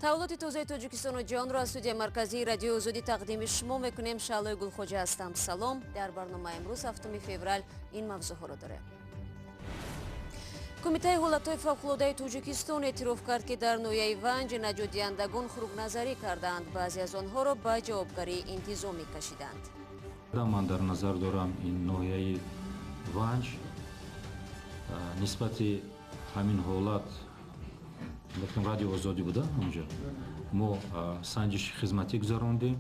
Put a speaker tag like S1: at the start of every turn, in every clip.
S1: Таҳаввулоти тозаи Тоҷикистону ҷаҳонро аз студияи марказии Радиои Озодӣ тақдими шумо мекунем. Шаълои Гулхоҷа ҳастам. Салом. Дар барномаи имрӯз, 7 феврал, ин мавзӯъҳоро дорем. Кумитаи ҳолатҳои фавқулодаи Тоҷикистон эътироф кард, ки дар ноҳияи Ванҷ наҷотдиҳандагон хунукназарӣ кардаанд. Баъзе аз онҳоро ба ҷавобгарии интизомӣ кашиданд.
S2: Ман дар назар дорам ин ноҳияи Ванҷ. Нисбати ҳамин ҳолат, Радио Озодӣ буда, онҷо мо санҷиши хизматӣ гузарондем.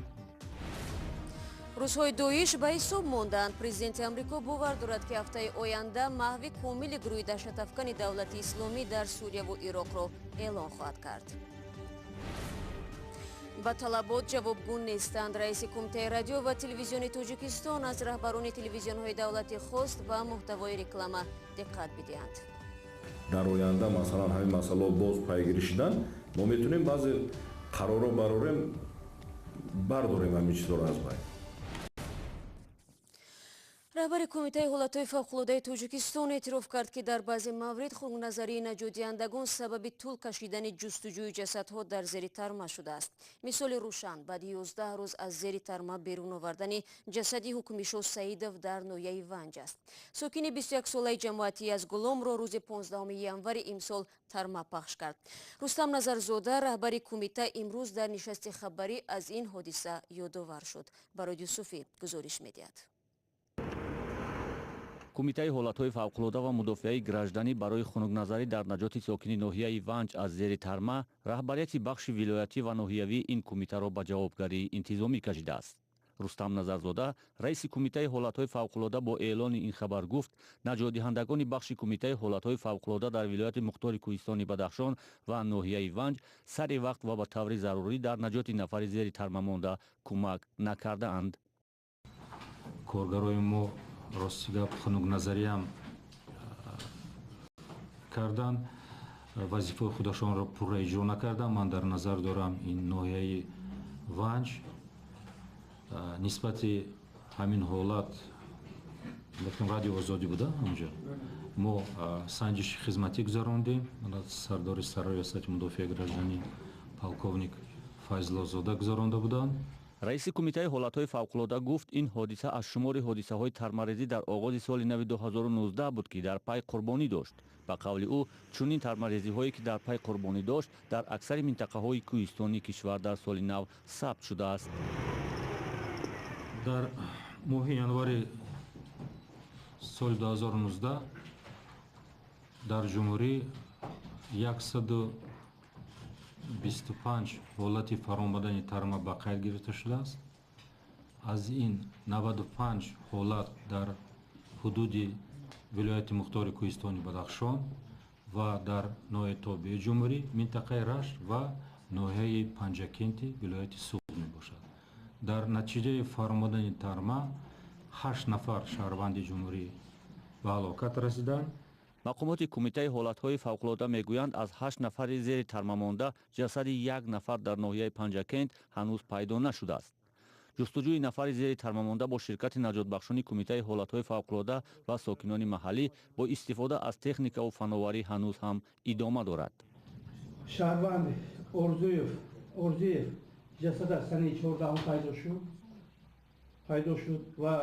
S1: Рӯзҳои Доиш ба ҳисоб монданд. Президенти Амрико бовар дорад, ки ҳафтаи оянда маҳви комили гурӯҳи даҳшатафкани Давлати Исломӣ дар Сурияву Ироқро эълон хоҳад кард. Ба талабот ҷавобгӯ нестанд. Раиси Кумитаи радио ва телевизиони Тоҷикистон аз раҳбарони телевизионҳои давлатӣ хост, ба муҳтавои реклама диққат бидиҳанд.
S3: Дар оянда, масалан, ҳамин масъалаҳо боз пайгирӣ шудан, мо метавонем баъзе қарорро барорем, бардорем ҳамин чизҳоро аз байн.
S1: Раҳбари Кумитаи ҳолатҳои фавқулодаи Тоҷикистон эътироф кард, ки дар баъзе маврид хунукназарии наҷотдиҳандагон сабаби тӯл кашидани ҷустуҷӯи ҷасадҳо дар зери тарма шудааст. Мисоли рӯшан баъди 11 рӯз аз зери тарма берун овардани ҷасади Ҳукмишо Саидов дар ноҳияи Ванҷ аст. Сокини 21-солаи ҷамоати Язгуломро рӯзи 15 январи имсол тарма пахш кард. Рустам Назарзода, раҳбари кумита, имрӯз дар нишасти хабарӣ аз ин ҳодиса ёдовар шуд. Барод Юсуфӣ гузориш медиҳад.
S4: Кумитаи ҳолатҳои фавқулода ва мудофиаи гражданӣ барои хунукназарӣ дар наҷоти сокини ноҳияи Ванҷ аз зери тарма раҳбарияти бахши вилоятӣ ва ноҳиявии ин кумитаро ба ҷавобгарии интизомӣ кашидааст. Рустам Назарзода, раиси Кумитаи ҳолатҳои фавқулода, бо эълони ин хабар гуфт, наҷотдиҳандагони бахши Кумитаи ҳолатҳои фавқулода дар вилояти мухтори кӯҳистони Бадахшон ва ноҳияи Ванҷ сари вақт ва ба таври зарурӣ дар наҷоти нафари зери тарма монда кӯмак накардаанд.
S2: Коргарои мо, рости гап, хунукназариам карданд, вазифаи худашонро пурра иҷро накарданд. Ман дар назар дорам ин ноҳияи Ванҷ. Нисбати ҳамин ҳолат, Радио Озодӣ буда, онҷо мо санҷиши хизматӣ гузарондем. Сардори Сарраёсати мудофиаи гражданӣ полковник Файзлозода гузаронда буданд.
S4: Раиси Кумитаи ҳолатҳои фавқулода гуфт, ин ҳодиса аз шумори ҳодисаҳои тармарезӣ дар оғози соли нави 2019 буд, ки дар пай қурбонӣ дошт. Ба қавли ӯ, чунин тармарезиҳое, ки дар пай қурбонӣ дошт, дар аксари минтақаҳои кӯҳистонии кишвар дар соли нав сабт шудааст.
S2: Дар моҳи январи соли 2019 дар ҷумҳурӣ 125 ҳолати фаромадани тарма ба қайд гирифта шудааст. Аз ин 95 ҳолат дар ҳудуди вилояти мухтори кӯҳистони Бадахшон ва дар ноҳияи тобеи ҷумҳурӣ, минтақаи Рашт ва ноҳияи Панҷакенти вилояти Суғд мебошад. Дар натиҷаи фаромадани тарма ҳашт нафар шаҳрванди ҷумҳурӣ ба ҳалокат расиданд.
S4: Мақомоти Кумитаи ҳолатҳои фавқулода мегӯянд, аз ҳашт нафари зери тарма монда ҷасади як нафар дар ноҳияи Панҷакент ҳанӯз пайдо нашудааст. Ҷустуҷӯи нафари зери тарма монда бо ширкати наҷотбахшони Кумитаи ҳолатҳои фавқулода ва сокинони маҳаллӣ бо истифода аз техникаву фановарӣ ҳанӯз ҳам идома дорад.
S5: Шаҳрванд Орзуев, Орзиев ҷасадаш санаи 14-ум пайдо шуд ва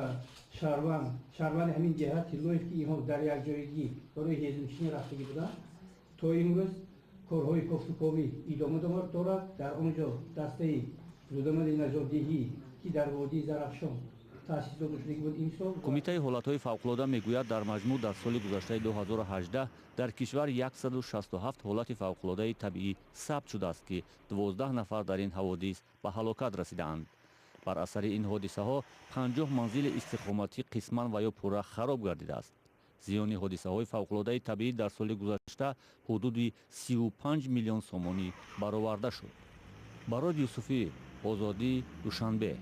S5: шаҳрванди ҳамин деҳа Тиллоев, ки инҳо дар якҷоягӣ барои ҳезумчинӣ рафтагӣ буданд. То имрӯз корҳои кофтуковӣ идома дорад. Дар он ҷо дастаи зудамали наҷотдиҳӣ, ки дар водии Зарафшон таъсис дода шудагӣ буд имсол.
S4: Кумитаи ҳолатҳои фавқулода мегӯяд, дар маҷмӯъ дар соли гузаштаи 2018 дар кишвар 167 ҳолати фавқулодаи табиӣ сабт шудааст, ки 12 нафар дар ин ҳаводис ба ҳалокат расидаанд. Бар асари ин ҳодисаҳо 50 манзили истиқоматӣ қисман ва ё пурра хароб гардидааст. Зиёни ҳодисаҳои фавқулодаи табиӣ дар соли гузашта ҳудуди 35 миллион сомонӣ бароварда шуд. Барод Юсуфӣ, Озодӣ, Душанбе.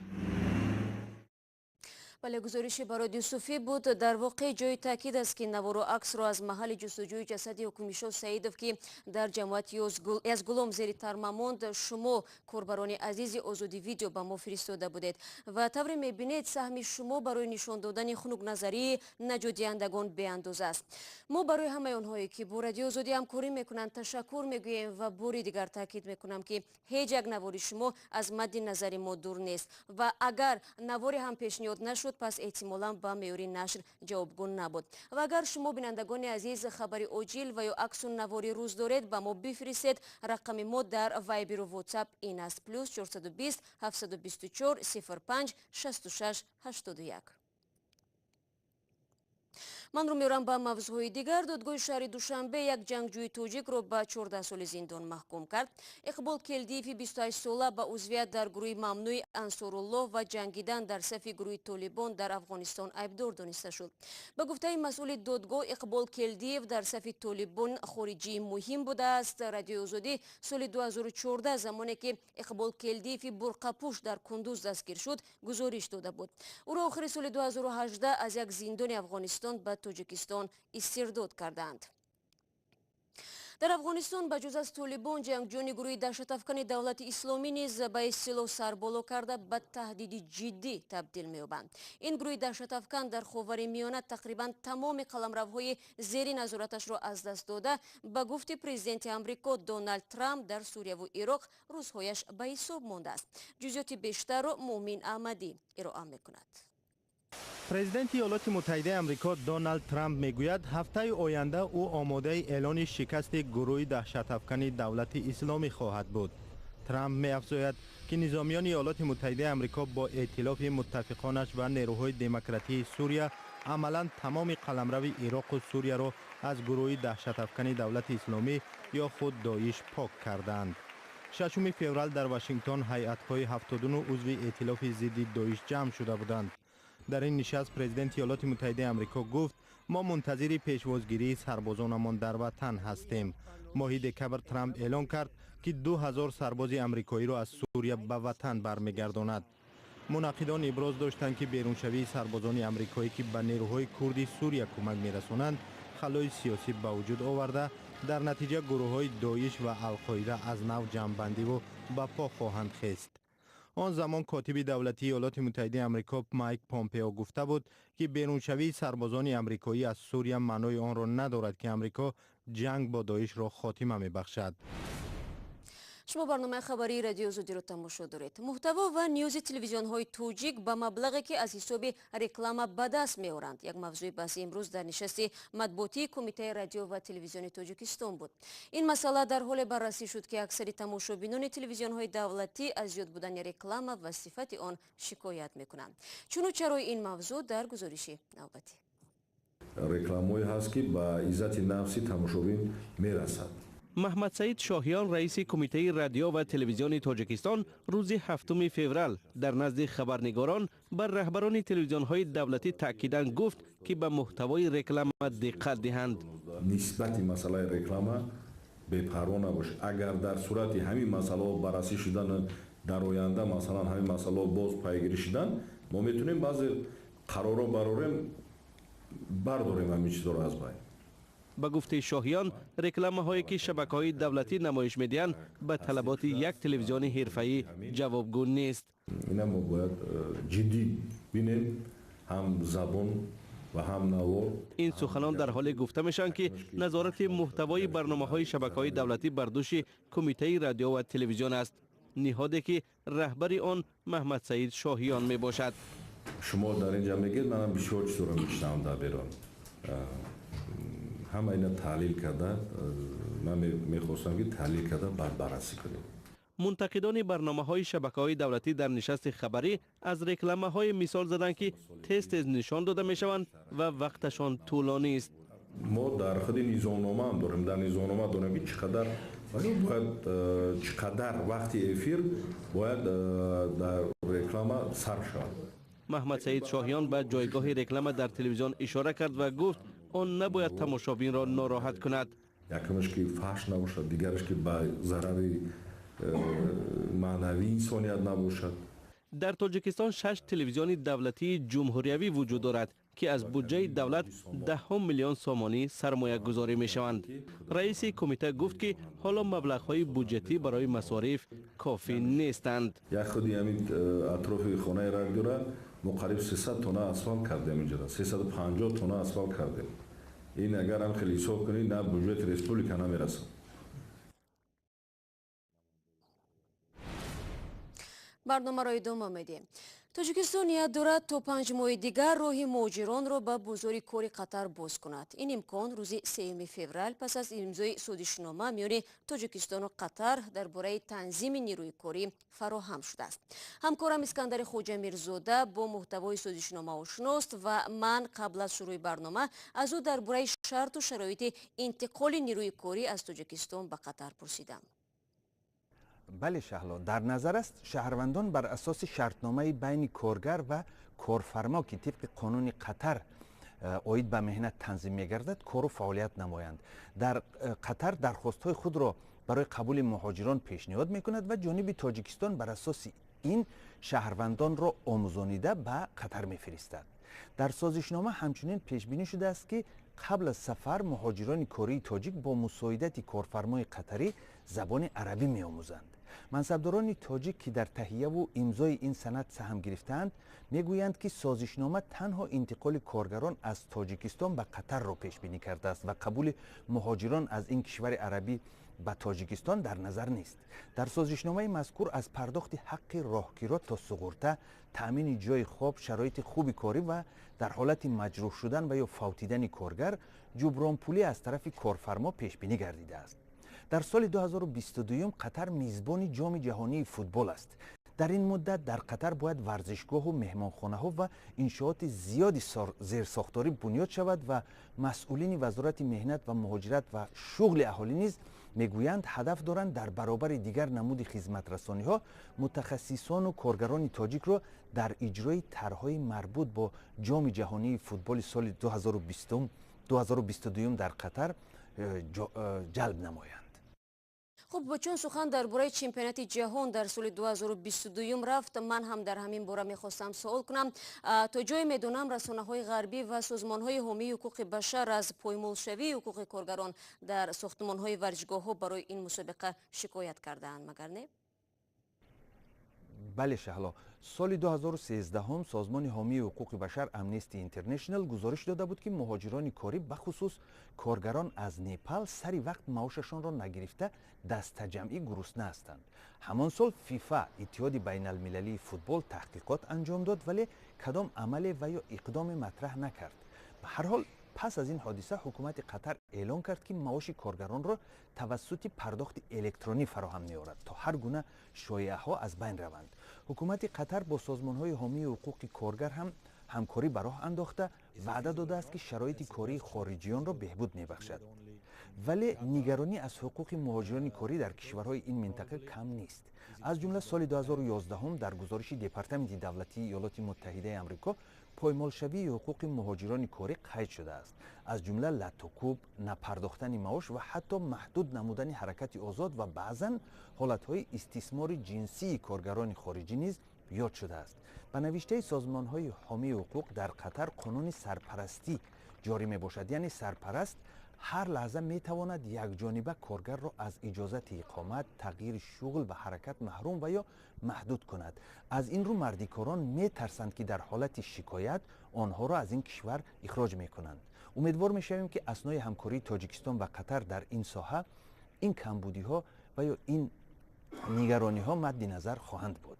S1: Бале, гузориши Барод Юсуфӣ буд. Дар воқеъ, ҷои таъкид аст, ки навору аксро аз маҳалли ҷустуҷӯи ҷасади Ҳукмишо Саидов, ки дар ҷамоати Язгулом зери тарма монд, шумо, корбарони азизи Озодӣ Видео, ба мо фиристода будед. Ва тавре мебинед, саҳми шумо барои нишон додани хунукназарии наҷотдиҳандагон беандоза аст. Мо барои ҳамаи онҳое, ки бо Радиои Озодӣ ҳамкорӣ мекунанд, ташаккур мегӯем ва бори дигар таъкид мекунам, ки ҳеҷ як навори шумо аз мадди назари мо дур нест ва агар наворе ҳам пешниҳод нашуд, пас эҳтимолан ба меъёри нашр ҷавобгӯ набуд. Ва агар шумо, бинандагони азиз, хабари оҷил ва ё аксу навори рӯз доред, ба мо бифиристед. Рақами мо дар Вайберу Ватсап ин аст: +420 724 05 66 81. Ман рӯ меорам ба мавзӯъҳои дигар. Додгоҳи шаҳри Душанбе як ҷангҷӯи тоҷикро ба 14 соли зиндон маҳкум кард. Иқбол Келдиеви 28 сола ба узвият дар гурӯҳи мамнӯи Ансоруллоҳ ва ҷангидан дар сафи гурӯҳи Толибон дар Афғонистон айбдор дониста шуд. Ба гуфтаи масъули додгоҳ, Иқбол Келдиев дар сафи Толибон хориҷии муҳим будааст. Радиои Озодӣ соли 2014, замоне ки Иқбол Келдиеви бурқапӯш дар Кундуз дастгир шуд, гузориш дода буд. Ӯро охири соли 2018 аз як зиндони Афғонистон ба Тоҷикистон истирдод кардаанд. Дар Афғонистон ба ҷуз аз Толибон, ҷангҷӯёни гурӯҳи даҳшатафкани Давлати Исломӣ низ ба истилоҳ сарболо карда, ба таҳдиди ҷиддӣ табдил меёбанд. Ин гурӯҳи даҳшатафкан дар Ховари Миёна тақрибан тамоми қаламравҳои зери назораташро аз даст дода, ба гуфти президенти Амрико Доналд Трамп, дар Сурияву Ироқ рӯзҳояш ба ҳисоб мондааст. Ҷузъиёти бештарро Муъмин Аҳмадӣ ироа мекунад.
S6: Президенти Иёлоти Муттаҳидаи Амрико Доналд Трамп мегӯяд, ҳафтаи оянда ӯ омодаи эълони шикасти гурӯҳи даҳшатафкани Давлати Исломӣ хоҳад буд. Трамп меафзояд, ки низомиёни Иёлоти Муттаҳидаи Амрико бо эътилофи муттафиқонаш ва нерӯҳои демократии Сурия амалан тамоми қаламрави Ироқу Сурияро аз гурӯҳи даҳшатафкани Давлати Исломӣ ё худ Доиш пок кардаанд. 6 феврал дар Вашингтон ҳайатҳои 79 узви эътилофи зидди Доиш ҷамъ шуда буданд. Дар ин нишаст президенти Иёлоти Муттаҳидаи Амрико гуфт: «Мо мунтазири пешвозгирии сарбозонамон дар ватан ҳастем». Моҳи декабр Трамп эълон кард, ки 2000 сарбози амрикоиро аз Сурия ба ватан бармегардонад. Мунаққидон иброз доштанд, ки беруншавии сарбозони амрикоӣ, ки ба нерӯҳои курди Сурия кӯмак мерасонанд, халои сиёсӣ ба вуҷуд оварда, дар натиҷа гурӯҳҳои Доиш ва Алқоида аз нав ҷамъбандиву ба по хоҳанд хест. Он замон котиби давлатии Иёлоти Муттаҳидаи Амрико Майк Помпео гуфта буд, ки беруншавии сарбозони амрикоӣ аз Сурия маънои онро надорад, ки Амрико ҷанг бо Доишро хотима мебахшад.
S1: Шумо барномаи хабарии Радиои Озодиро тамошо доред. Муҳтаво ва ниёзи телевизионҳои тоҷик ба маблағе, ки аз ҳисоби реклама ба даст меоранд, як мавзӯи баҳси имрӯз дар нишасти матбуотии Кумитаи радио ва телевизиони Тоҷикистон буд. Ин масъала дар ҳоле баррасӣ шуд, ки аксари тамошобинони телевизионҳои давлатӣ аз зиёд будани реклама ва сифати он шикоят мекунанд. Чуну чарои ин мавзӯъ дар гузориши навбатӣ.
S3: Рекламое ҳаст, ки ба иззати нафси тамошобин мерасад.
S7: Маҳмадсаид Шоҳиён, раиси Кумитаи радио ва телевизиони Тоҷикистон, рӯзи 7 феврал дар назди хабарнигорон бар раҳбарони телевизионҳои давлатӣ таъкидан гуфт, ки ба муҳтавои реклама диққат диҳанд.
S3: Нисбати масъалаи реклама бепарво набошед. Агар дар сурати ҳамин масъалаҳо баррасӣ шудан, дар оянда, масалан, ҳамин масъалаҳо боз пайгирӣ шудан, мо метавонем баъзе қарорро барорем, бардорем ҳамин чизҳоро аз байн.
S7: Ба гуфтаи Шоҳиён, рекламаҳое, ки шабакаҳои давлатӣ намоиш медиҳанд, ба талаботи як телевизиони ҳирфаӣ ҷавобгӯ нест.
S3: Ина мо бояд ҷиддӣ бинем, ҳам забон ва ҳам навор.
S7: Ин суханон дар ҳоле гуфта мешаванд, ки назорати муҳтавои барномаҳои шабакаҳои давлатӣ бар дӯши Кумитаи радио ва телевизион аст, ниҳоде ки раҳбари он Маҳмадсаид Шоҳиён мебошад.
S3: Шумо дар инҷа мегӯед, манам бисёр чизҳоро мешунавам дар берун. Ҳама ина таҳлил карда, ман мехостам, ки таҳлил карда, баъд баррасӣ кунем.
S7: Мунтақидони барномаҳои шабакаҳои давлатӣ дар нишасти хабарӣ аз рекламаҳое мисол заданд, ки тез тез нишон дода мешаванд ва вақташон тӯлонист.
S3: Мо дар худи низомнома ҳам дорем, дар низомнома дорем, ки чӣ қадар бояд, чӣ қадар вақти эфир бояд дар реклама сарф шавад.
S7: Маҳмадсаид Шоҳиён ба ҷойгоҳи реклама дар телевизион ишора кард ва гуфт, он набояд тамошобинро нороҳат кунад.
S3: Якумаш, ки фаҳш набошад, дигараш, ки ба зарари маънавии инсоният набошад.
S7: Дар Тоҷикистон 6 телевизиони давлатии ҷумҳуриявӣ вуҷуд дорад, ки аз буҷаи давлат даҳҳо миллион сомонӣ сармоягузорӣ мешаванд. Раиси кумита гуфт, ки ҳоло маблағҳои буҷетӣ барои масориф кофӣ нестанд.
S3: Як худи ҳамин атрофи хонаи радиора мо қариб 300 тонна асфалт кардем, инҷода 350 тонна асфалт кардем. Ин агар ҳам хеле ҳисоб кунед, на буҷети республика намерасад.
S1: Барномаро идома медиҳем. Тоҷикистон ният дорад то 5 моҳи дигар роҳи муҳоҷиронро ба бозори кори Қатар боз кунад. Ин имкон рӯзи 3 феврал пас аз имзои созишнома миёни Тоҷикистону Қатар дар бораи танзими нерӯи корӣ фароҳам шудааст. Ҳамкорам Искандари Хоҷамирзода бо муҳтавои созишнома ошност ва ман қабл аз шурӯи барнома аз ӯ дар бораи шарту шароити интиқоли нерӯи корӣ аз Тоҷикистон ба Қатар пурсидам.
S8: Бале, Шаҳло, дар назар аст шаҳрвандон бар асоси шартномаи байни коргар ва корфармо, ки тибқи қонуни Қатар оид ба меҳнат танзим мегардад, кору фаъолият намоянд. Дар Қатар дархостҳои худро барои қабули муҳоҷирон пешниҳод мекунад ва ҷониби Тоҷикистон бар асоси ин шаҳрвандонро омӯзонида ба Қатар мефиристад. Дар созишнома ҳамчунин пешбинӣ шудааст, ки қабл аз сафар муҳоҷирони кории тоҷик бо мусоидати корфармои қатарӣ забони арабӣ меомӯзанд. Мансабдорони тоҷик, ки дар таҳияву имзои ин санад саҳм гирифтаанд, мегӯянд, ки созишнома танҳо интиқоли коргарон аз Тоҷикистон ба Қатарро пешбинӣ кардааст ва қабули муҳоҷирон аз ин кишвари арабӣ ба Тоҷикистон дар назар нест. Дар созишномаи мазкур аз пардохти ҳаққи роҳкиро то суғурта, таъмини ҷойи хоб, шароити хуби корӣ ва дар ҳолати маҷрӯҳ шудан ва ё фавтидани коргар ҷубронпулӣ аз тарафи корфармо пешбинӣ гардидааст. Дар соли 2022 Қатар мизбони ҷоми ҷаҳонии футбол аст. Дар ин муддат дар Қатар бояд варзишгоҳу меҳмонхонаҳо ва иншооти зиёди зерсохторӣ бунёд шавад ва масъулини Вазорати меҳнат ва муҳоҷират ва шуғли аҳолӣ низ мегӯянд, ҳадаф доранд дар баробари дигар намуди хизматрасониҳо мутахассисону коргарони тоҷикро дар иҷрои тарҳҳои марбут бо ҷоми ҷаҳонии футболи соли 2022 дар Қатар ҷалб намоянд.
S1: Хуб, чун сухан дар бораи чемпионати ҷаҳон дар соли 2022 рафт, ман ҳам дар ҳамин бора мехостам суол кунам. То ҷое медонам, расонаҳои ғарбӣ ва созмонҳои ҳомии ҳуқуқи башар аз поймолшавии ҳуқуқи коргарон дар сохтмонҳои варзишгоҳҳо барои ин мусобиқа шикоят кардаанд, магар не?
S8: Бале, Шаҳло, соли 2013 созмони ҳомии ҳуқуқи башар Амнести Интернешнл гузориш дода буд, ки муҳоҷирони корӣ, бахусус коргарон аз Непал, сари вақт маошашонро нагирифта дастаҷамъӣ гурусна ҳастанд. Ҳамон сол ФИФА, Иттиҳоди байналмилалии футбол, таҳқиқот анҷом дод, вале кадом амале ва ё иқдоме матраҳ накард. Ба ҳар ҳол, пас аз ин ҳодиса ҳукумати Қатар эълон кард, ки маоши коргаронро тавассути пардохти электронӣ фароҳам меорад, то ҳар гуна шоеаҳо аз байн раванд. Ҳукумати Қатар бо созмонҳои ҳомии ҳуқуқи коргар ҳам ҳамкорӣ ба роҳ андохта, ваъда додааст, ки шароити кории хориҷиёнро беҳбуд мебахшад. Вале нигаронӣ аз ҳуқуқи муҳоҷирони корӣ дар кишварҳои ин минтақа кам нест. Аз ҷумла соли 2011 дар гузориши Департаменти давлатии Иёлоти Муттаҳидаи Амрико поймолшавии ҳуқуқи муҳоҷирони корӣ қайд шудааст, аз ҷумла латтукӯб, напардохтани маош ва ҳатто маҳдуд намудани ҳаракати озод ва баъзан ҳолатҳои истисмори ҷинсии коргарони хориҷӣ низ ёд шудааст. Ба навиштаи созмонҳои ҳомии ҳуқуқ, дар Қатар қонуни сарпарастӣ ҷорӣ мебошад, яъне сарпараст ҳар лаҳза метавонад якҷониба коргарро аз иҷозати иқомат, тағйири шуғл ва ҳаракат маҳрум ва ё маҳдуд кунад. Аз ин рӯ мардикорон метарсанд, ки дар ҳолати шикоят онҳоро аз ин кишвар ихроҷ мекунанд. Умедвор мешавем, ки аснои ҳамкории Тоҷикистон ва Қатар дар ин соҳа ин камбудиҳо ва ё ин нигарониҳо мадди назар хоҳанд буд.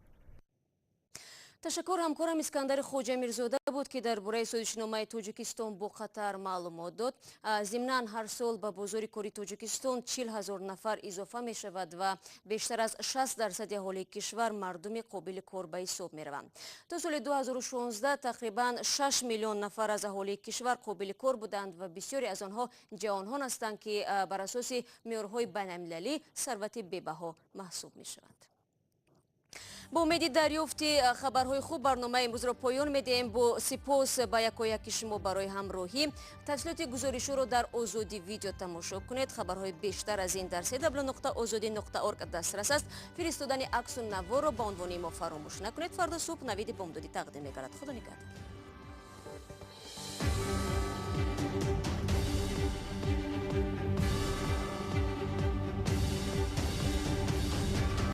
S1: Ташаккур. Ҳамкорам Искандари Хоҷамирзода буд, ки дар бораи созишномаи Тоҷикистон бо Қатар маълумот дод. Зимнан ҳар сол ба бозори кори Тоҷикистон 40 ҳазор нафар изофа мешавад ва бештар аз 60% аҳолии кишвар мардуми қобили кор ба ҳисоб мераванд. То соли 2016 тақрибан 6 миллион нафар аз аҳолии кишвар қобили кор буданд ва бисёре аз онҳо ҷавонҳон ҳастанд, ки бар асоси меъёрҳои байналмилалӣ сарвати бебаҳо маҳсуб мешаванд. Бо умеди дарёфти хабарҳои хуб барномаи имрӯзро поён медиҳем. Бо сипос ба якояки шумо барои ҳамроҳӣ. Тафсилоти гузоришҳоро дар Озодӣ Видео тамошо кунед. Хабарҳои бештар аз ин дар cw.ozodi.org дастрас аст. Фиристодани аксу наворро ба унвони мо фаромӯш накунед. Фардо субҳ Навиди Бомдодӣ тақдим мегардад. Худо нигаҳдор.